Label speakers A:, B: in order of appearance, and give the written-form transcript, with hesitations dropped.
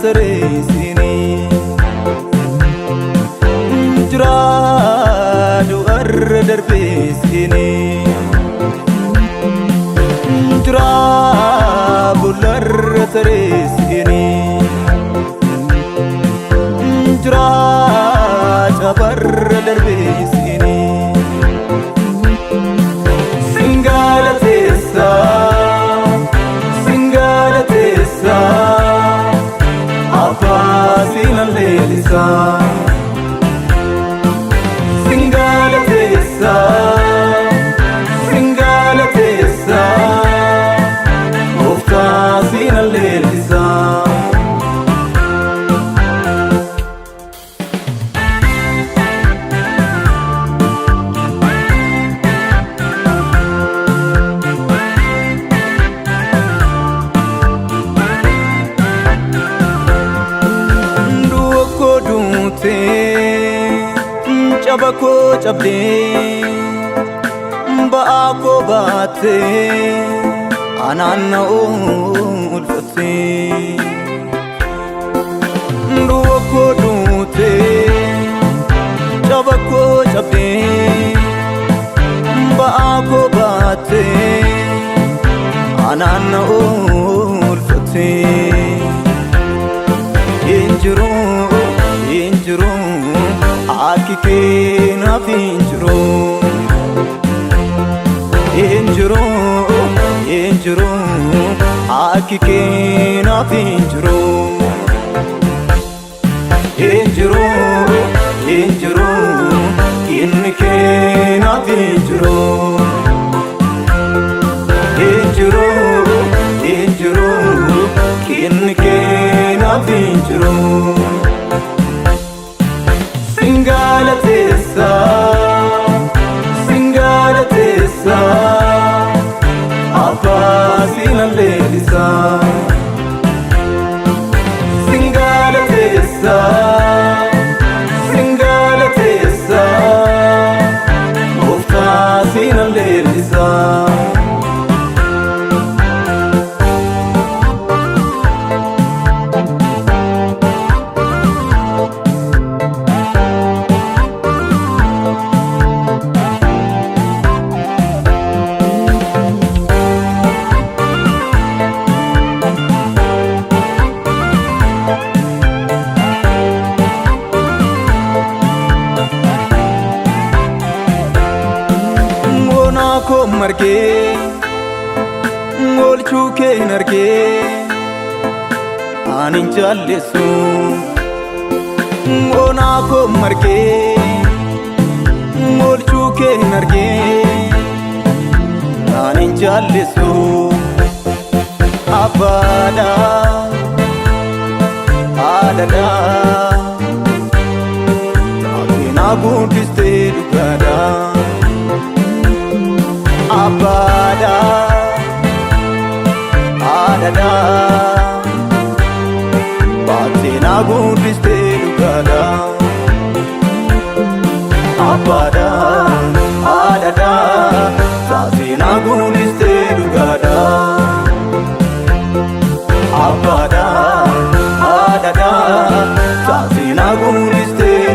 A: tareessini. Jira du'arra darbeessini. Jira bullarra tareessini. Jira cabarra darbeessini. Singalateessa, singalateessa, abbaa sinan leellisa. Singalateessa, singalateessa, gooftaa sinan leellisa. Du'a koo duutee, caba koo cabdee, ba'aa koo baattee, anaan na oolfattee. Du'a koo duutee, caba koo cabdee, ba'aa koo baattee, anaan na oolfattee. Injiru, injiru, akki kee naaf injiru. Injiru, injiru, akki kee naaf injiru. Injiru, injiru, inni kee naaf injiru. Injiru, injiru, inni kee naaf injiru. Singalateessa, singalateessa, abbaa sinan leellisa. Singalateessa, singalateessa, gooftaa sinan leellisa. Moonaa koo margee, oolchuu kee hin argee, ani hin jaalleessu. Moonaa koo margee, oolchuu kee hin argee, ani hin jaalleessu. Abbaadha, haadhadha, taatee na guddistee dhugaadha. Abbaadha, haadhadha, baattee na guddistee dhugaadha. Abbaadha, haadhadha, taatee na guddistee dhugaadha. Abbaadha, haadhadha, taatee na guddistee.